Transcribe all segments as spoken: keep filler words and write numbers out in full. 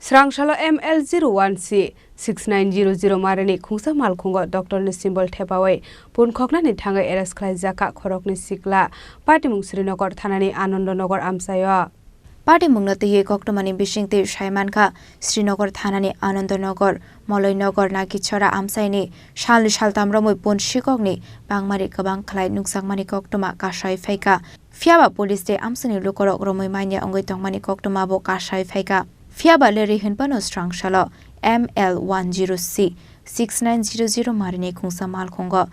Srangsalo M L zero one C six nine zero zero marini khungsa malkhungo doctor ni symbol thepawi punkhoknani thangwi arrest khlaijak kha khoroknwi sikla. Patimung Srinagar thanani Anandonagar amchaio. Patimungno twiwi koktwmani bisingtwi saimankha Srinagar thanani Anandonagar, Moloinagar, Nagichora amchaini salni saltam romwi pun sikokni bangmari kwbang khlai nukjakmani koktwma kasai phaikha. Phiyaba police tei amchaini lukurok romwi manya wngwi tongmani koktwma bo kasai phaikha. Phiyaba Larry hinphano srangsalo M L one zero C six nine zero zero marini khungsa malkhungo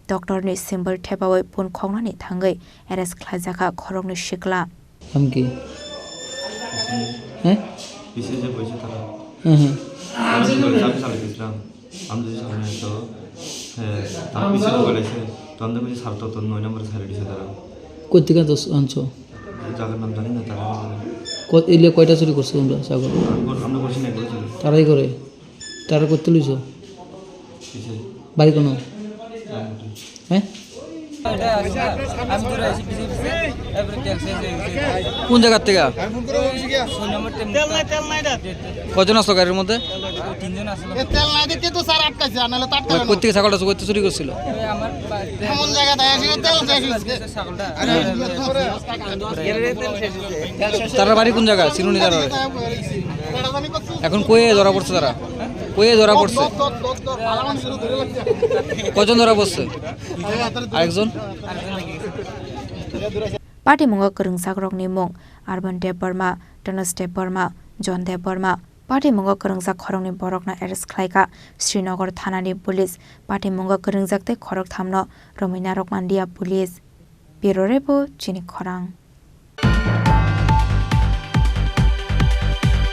doctor ni symbol thepawi punkhoknani thangwi arrest khlaijakha khoroknwi sikla. Naam ki? Hai? Piche je boise tara. Hum, hum. Tara ki kore? Chabi salai diyechilam. Ami jodi salai nai to, eh, tara piche to golaise. To amde boise sar to, to noi number salai dise tara. Koi theke to ancho? Jagar naam jani na, tara. Ko-, ile koita churi korso tombra sagol? Amde korsi na, korsi na. Tarai kore? Tara kottei loiso? Bari kono? Heh? কোন জায়গার থেকে? কজন আসলো গাড়ির মধ্যে? কই থেকে ছাগলটা কোথা চুরি করছিল? তারা বাড়ি কোন জায়গা? চিরুনি তারা। এখন কয়ে ধরা পড়ছে তারা? কয়ে ধরা পড়ছে? কজন ধরা পড়ছে? আরেকজন? Patimungo kwrwngsakrokni mung Arban Debbarma, Tanas Debbarma, John Debbarma. Patimungo kwrwngjak khoroknwi borokno arrest khlaikha Srinagar thanani police. Patimungo kwrwngjak tei khorok thamno romwi narwk manliya police. Bureau Report, Chini Khorang.